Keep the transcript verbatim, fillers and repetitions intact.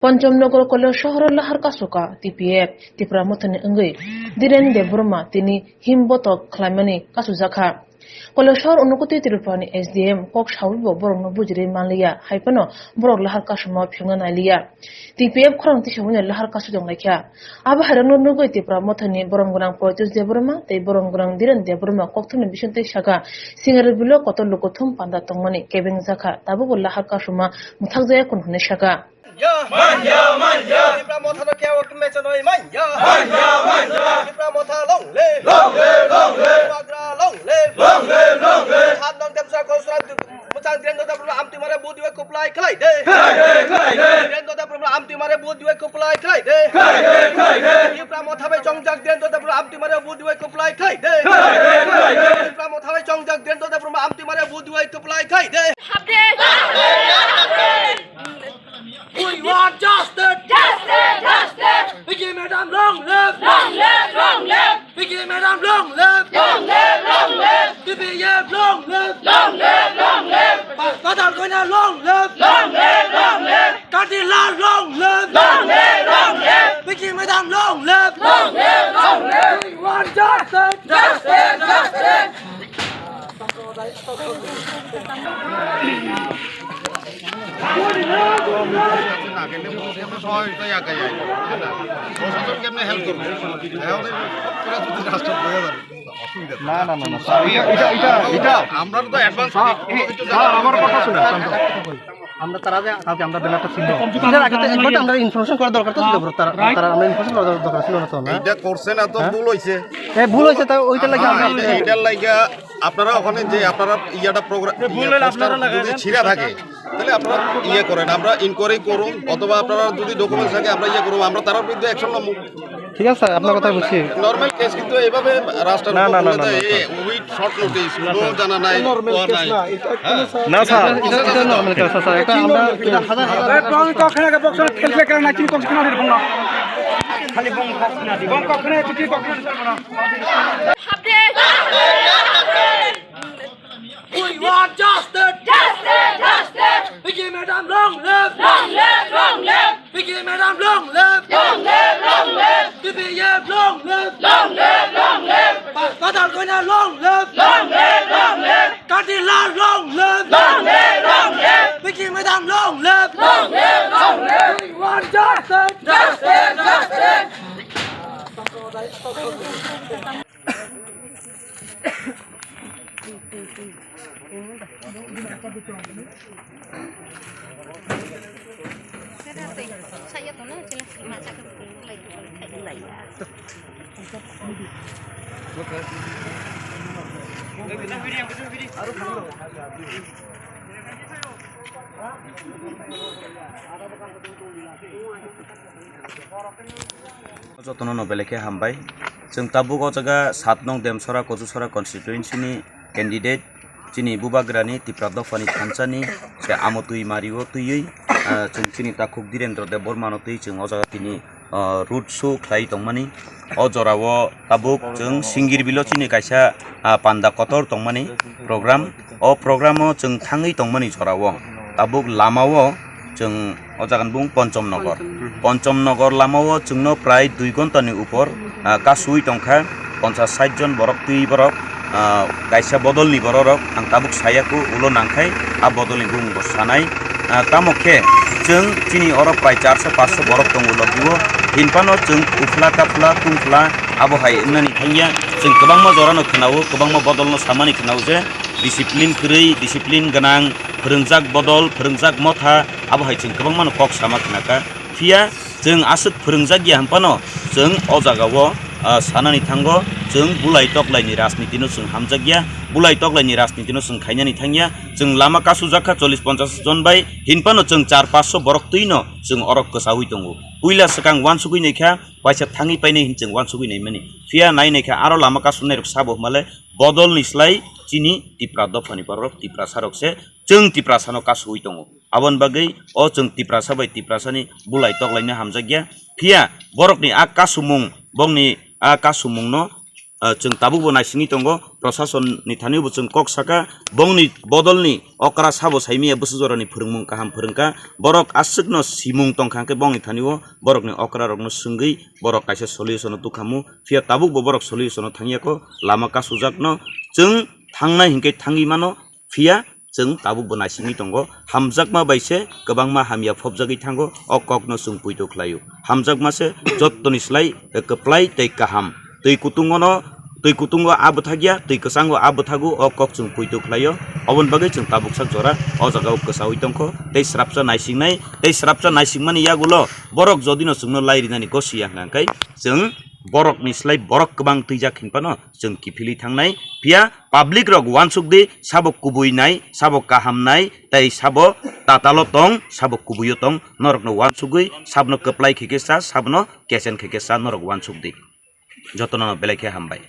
Ponchamnagar Koilasohor lahar kasuka T P F Tipra Mothani wngwi Dhiren Debbarma tini himbotok khlaimani kasujakha. Koilasohor Unakoti Tripurani S D M kok sawibo borokno bujirwi manliya, hai phano borok lahar kasuma phiyokna nailiya. T P F khorang tisawino lahar kasu tonglaikha. Abo hairokno nugwi Tipra Mothani borom gwnang Pratyush Debbarma tei borom gwnang Dhiren Debbarma kokthumni bisingtwi saka, Singaribilo kotor lukuthum panda tongmani kebengjakha, tabukbo lahar kasuma mwthakjaya kunu hwnwi saka. Manya, manya, manya. Tipra Motha no kebo mecha noi manya. Manya, manya. Tipra Motha long live. Long live, long live. Bubagra long live. Long live, long live. Sat nong Demsa Kosra Muchang Dhiren Debbarma amtwi mare vote diwe kuplai khlai de. Khlai de, khlai de. Dhiren Debbarma amtwi mare vote diwe kuplai khlai de. Khlai de, khlai de. Tipra Motha bai chongjak Dhiren Debbarma amtwi mare vote diwe kuplai khlai de. Khlai de, khlai de. Tipra Motha bai chongjak Dhiren Debbarma amtwi mare vote diwe kuplai khlai de. Hapde. We want justice! Justice! Justice! Vicky Madam, long live! Long live! Long live! Vicky Madam, long live! Long live! Long live! T P F, long live! Long live! Long live! Ba-, Badal Koina, long live! Long live! Long live! Kanti Lal, long live! Long live! Long live! Vicky Madam, long live! Long live! Long live! We want justice! Justice! Justice! না, না, না, না, স্যার, এটা, এটা, এটা, এটা আমরা তো অ্যাডভান্স স্যার, এই, স্যার, আমার কথা শুনে, স্যার, আমরা তারা যে, আজকে আমরা ব্যানারটা ছিল। এটার আগে তো একবার তো আমরা ইনফরমেশন করা দরকার তো ছিল, তারা, তারা আমরা ইনফরমেশন করা দরকার ছিল না তো, না? এটা করছে না তো, হ্যাঁ? ভুল হয়েছে। এ, ভুল হয়েছে, তাই ওইটার লাগি আমরা এটা, এটার লাগি আপনারা ওখানে যে আপনারা ইয়াটা প্রোগ্রাম, ভুল ইয়ে, হলে আপনারা পোস্টার যদি লাগাবেন। ছিঁড়া থাকে, তাহলে আপনারা ইয়ে করেন, আমরা ইনকোয়ারি করুন, অথবা আপনারা যদি ডকুমেন্টস থাকে আমরা ইয়ে করুন, আমরা তার বিরুদ্ধে অ্যাকশন নেব। ঠিক আছে, আপনার কথা বুঝছি। নরমাল কেস কিন্তু এইভাবে রাস্তার না, উপর না, না, তুলে না, দেয়, না, এ, উইথ শর্ট নোটিস, কোনো জানা নাই, নরমাল খোয়া কেস নাই। না, এটা হ্যাঁ। কোনো স্যার, না, স্যার, এটা, এটা নরমাল কেস, স্যার, এটা আমরা, এটা হাজার হাজার এই বং কখনো আগে বক্স খেলবে কেন না, কি বক্স কেন আগে বং? খালি বং কখনো আগে, বং কখনো আগে, কি বক্স কেন আগে? We want justice! Justice! Justice! Vicky Madam, long live! Long live! Long live! Vicky Madam, long live! Long live! Long live! T P F, long live! Long live! Long live! Ba-, Badal Koina, long live! Long live! Long live! Kanti Lal, long live! Long live! Long live! Vicky Madam, long live! Long live! Long live! We want justice! Justice! Justice! Jotono no belai khe hambai. Chwng tabuk o jaga sat nong Demsora Kochusora constituency ni candidate chini bubagrani Tipra dophani thansani se Amotwi Mario twiwi, ah, chwng chini takhuk Dhirendra Debbarma no twi chwng o jaga tini, ah, road show khlai tongmani. O jorao tabuk chwng Singir Bilo chini kaisa, ah, panda kotor tongmani program. O program o chwng thangwi tongmani jorao tabuk lamao chwng o jaga ni bung Ponchom Nogor. Ponchom Nogor lamao chwngno prai dui ghonta ni upor, ah, kasui tongkha, ponchas sait jon borok twi borok, ah, kaisa bodol ni borok rok ang tabuk saya ku ulo nangkhai a bodol ni bung bo sanai. Ah, tamo khe chwng chini oro prai charso passo borok tongo logi o, hinphano chwng uphla kaphla tungphla abo hai wngnani thangya. Chwng kwbangma jora no khwnao, kwbangma bodol no samani khwnao je discipline kwrwi, discipline gwnang, phwrwngjak bodol, phwrwngjak motha, abo hai chwng kwbangma no kok sama khwnaka. Phiya chwng aswk phwrwngjak ya hwnphano chwng o jagao, ah, sanani thango, chwng bulai toklaini rajniti no chwng hamjak ya, bulai toklaini rajniti no chwng khainani thangya. Chwng lama kasujak kha chollish ponchas jon bai, hinphano chwng char passo borok twi no chwng orok kwchaui tongo. Puila swkang uansugui naikha, waisa thangwi painai hin chwng uansugui naimani. Phiya nai naikha aro lama kasumnai rok sabo hwnmale bodol ni slai chini Tipra dophani borok, Tiprasa rok se chwng Tiprasa no kasui tongo. Aboni bagwi o chwng Tiprasa bai Tiprasa ni bulai toklaina hamjakya. Phiya borokni a kasumung, bongni a kasumung no ah, chwng tabukbo naisingwi tongo, prosason ni thani bo chwng kok saka, bongni bodolni okra sabo saimaya bwswk jorani phwrwngmung kaham phwrwngkha, borok aswkno simung tongkha hwnkhe bongni thani o borokni okra rokno swngwi borok kaisa solution o tukhamu, phiya tabukbo borok solution o thangyakho, lama kasujakno chwng thangnai hinkhe thangwi mano, phiya chwng tabukbo naisingwi tongo. Hamjakma bai se kwbangma hamya phobjagwi thango, o kokno chwng poito khlaio. Hamjakma se jottoni slai kwplai tei kaham. Twi kutungono, twi kutungo a bwthakya, twi kwchango a bwthago, o kok chwng poito khlaio. Oboni bagwi chwng tabuksak jora o jagao kwchaui tongkho tei srapsa naisingnai, tei srapsa naisingmani yagulo borok jodino chwngno lai rinani gosi ya hwnkha khe chwng borokni slai borok kwbang twijak hinphano chwng kiphilwi thangnai. Phiya public rok uansuk di, sabo kubui nai, sabo kaham nai, tei sabo tatalo tong, sabo kubuio tong, norokno uansugwi sabno kwplai khe khe sa, sabno kesen khe khe sa, norok uansuk di. Jotono belai khe hambai.